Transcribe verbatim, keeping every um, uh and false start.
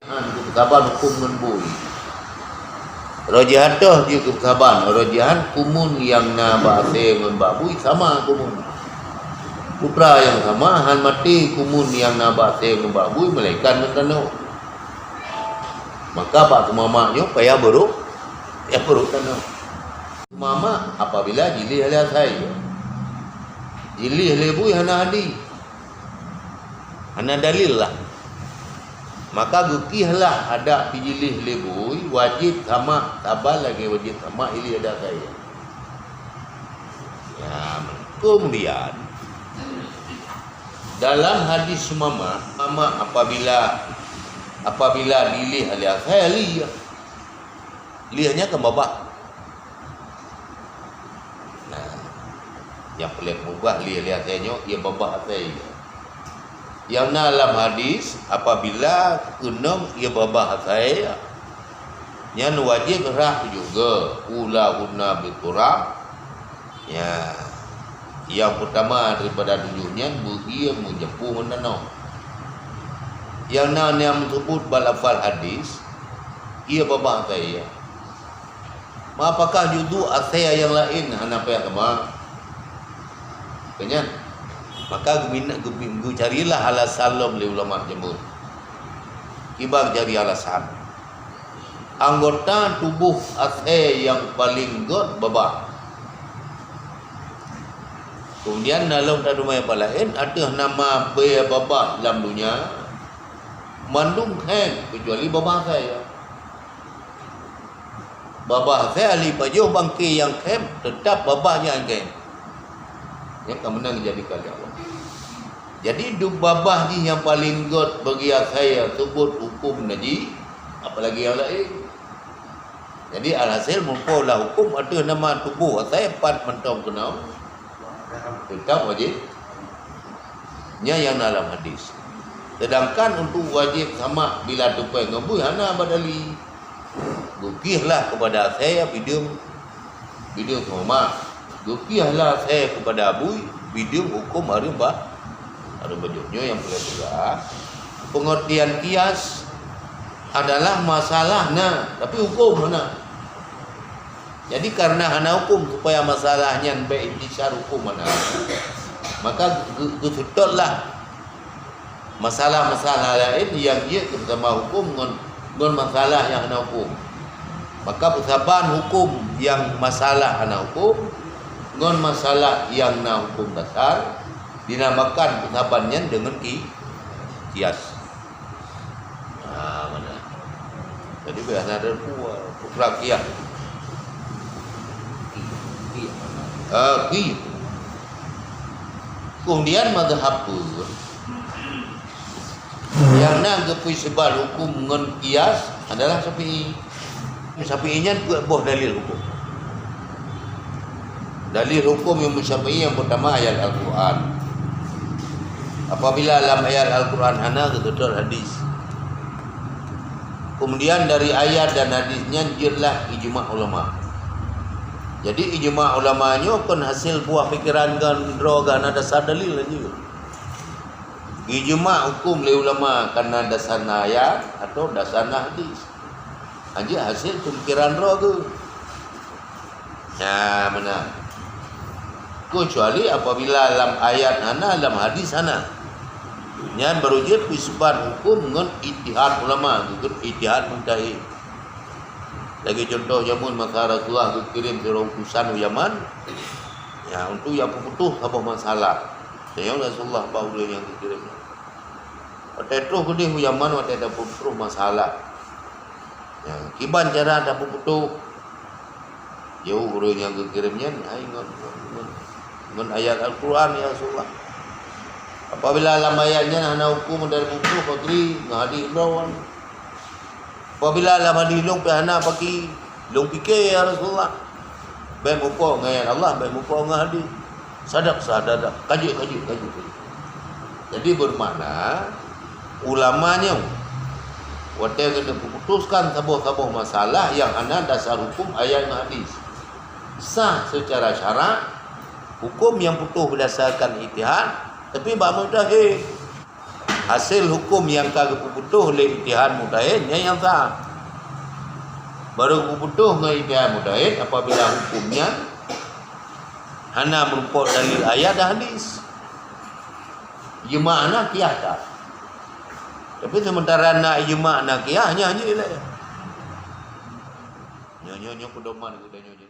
Nyan geupeusaban huköm ngon bui. Roh jihat toh jeuet geupeusaban, roh jihat kumun nyang na bak asèe ngon bak bui sama kumun. Putra nyang sama han maté kumun nyang na bak asèe ngon bak bui, meulaékan ngon tanoh. Maka bak seumamak nyoe payah barôk, payah barôk tanoh. Seumamak apabila jiléh lé asèe, jiléh lé bui hana hadih. Hana dalil lah. Maka geukieh lah adak jiléh lé bui, wajéb samak saban lagèe wajéb samak jiléh adak asèe. Ya, kemudian dalam hadis seumamak, seumamak apabila, apabila jiléh lé asèe, léh, léh nyan kan babah. Nah, nyang peureulèe keubah léh, léh asèe nyoe, ié babah asèe. Nyang na lam hadis, apabila keunong ié babah asèe, nyan wajéb rhah tujoh goe, ulahunna biturab. Ya, nyang peutama daripada tujoh nyan beu ié meujapôh ngon tanoh. Nyang na nyang meuseubut bak lafal hadis, ié babah asèe. Ma apakah juduk asèe nyang laén hana payah teuma? Keu nyan, maka geuminat, geubi-, geucarilah alasan lom lé ulama jamhur. Kiban cari alasan. Anggota tuboh asèe nyang paleng gèt babah. Kemudian na lom tateumé peulaén ateueh nama bèe babah lam donya, mandum khém keucuali babah asèe. Babah asèe ahli pajoh bangké nyang khém, teutap babah nyang khém. Nyan ka meunan geujadikan lé Allah. Jadi, duek babah jih nyang paleng gèt bagi asèe seubut huköm najis, apalagi nyang laén. Jadi, alhasil, meupo lah huköm ateueh nama tuboh asèe pat mantong keunong. Teutap wajéb. Nyan nyang na lam hadis. Sedangkan untuk wajéb samak bila teupèe ngon bui hana bak dalil. Geukieh lah keupada asèe bideueng, bideueng seumamak. Geukieh lah asèe keupada bui bideueng huköm hareuem ba-, hareuem bacut. Nyoe nyang peureulèe peugah. Peungeurtian kias adalah masalah na, tapi huköm hana. Jadi, kareuna hana huköm, supaya masalah nyan bèk intisar huköm hana, maka geu-, geuseutôt lah masalah-masalah laén nyang jeuet keu sama huköm ngon, ngon masalah nyang hana huköm. Maka peusaban huköm nyang masalah hana huköm ngon masalah nyang na huköm dasar, dinamakan peusaban nyan deungon ki-, kias. Ah, mana? Jadi, biasa ada dua, putra kiah. Ki, ki, mana? Ah, ki. Kemudian mazhab pun yang na geupeusebat hukum ngon kias adalah Syafi'i. Syafi'i nyan peuet boh dalil hukum. Dalil hukum Imam Syafi'i yang pertama ayat Al-Quran. Apabila lam ayat Al-Quran hana, geuseutôt hadis. Kemudian dari ayat dan hadis nyan jeuetlah ijma ulama. Jadi ijma ulama nyoe kon hasil buah pikiran geuh droe geuh hana dasar dalil laju. Ijma hukum lé ulama kana dasar na ayat atau dasar na hadis. Hanjeuet hasil pemikiran droe geuh. Nah, meunan. Kecuali apabila lam ayat hana, lam hadis hana. Nyan baru jeuet peusebat hukum ngon ijtihad ulama, geukheun ijtihad mujtahid. Lagèe contoh jameun masa Rasulullah geukirém sidroe utusan u Yaman, ya, untuk jak peuputoh saboh masalah. Tanyong Rasulullah bak ureueng nyang geukirém nyan. Watèe troh keudeh u Yaman, watèe tapeuputoh masalah. Ya, kiban cara tapeuputoh? Jaweueb ureueng nyang geukirém nyan, hai ngon, ngon, ngon ayat Al-Quran, ya Rasulullah. Apabila lam ayat nyan hana hukum dari buku, pakri, ngon hadis droe. Apabila lam hadis lôn pih hana, pakri, lôn pike, ya Rasulullah. Bèk muphom ngon ayat Allah, bèk muphom ngon hadis. Sadap, sadap, ka jeuet, ka jeuet, ka jeuet, ka jeuet. Jadi, bermakna, ulama nyoe watèe geuneuk memutuskan saboh-saboh masalah nyang hana dasar hukum ayat ngon hadis. Sah secara syarak, hukum nyang putôh berdasarkan ijtihad, tapi bak mujtahid. Hasil huköm nyang ka geupeuputoh lé ijtihad mujtahid, nyan nyang sah. Barô geupeuputoh ngon ijtihad mujtahid apabila huköm nyan hana meurumpok dalil ayat dan hadis. Ijma' na, qiyas ka. Tapi sementara na ijma', na qiyas, nyan jeuet lé. Nyoe, nyoe, nyoe pedoman geutanyoe.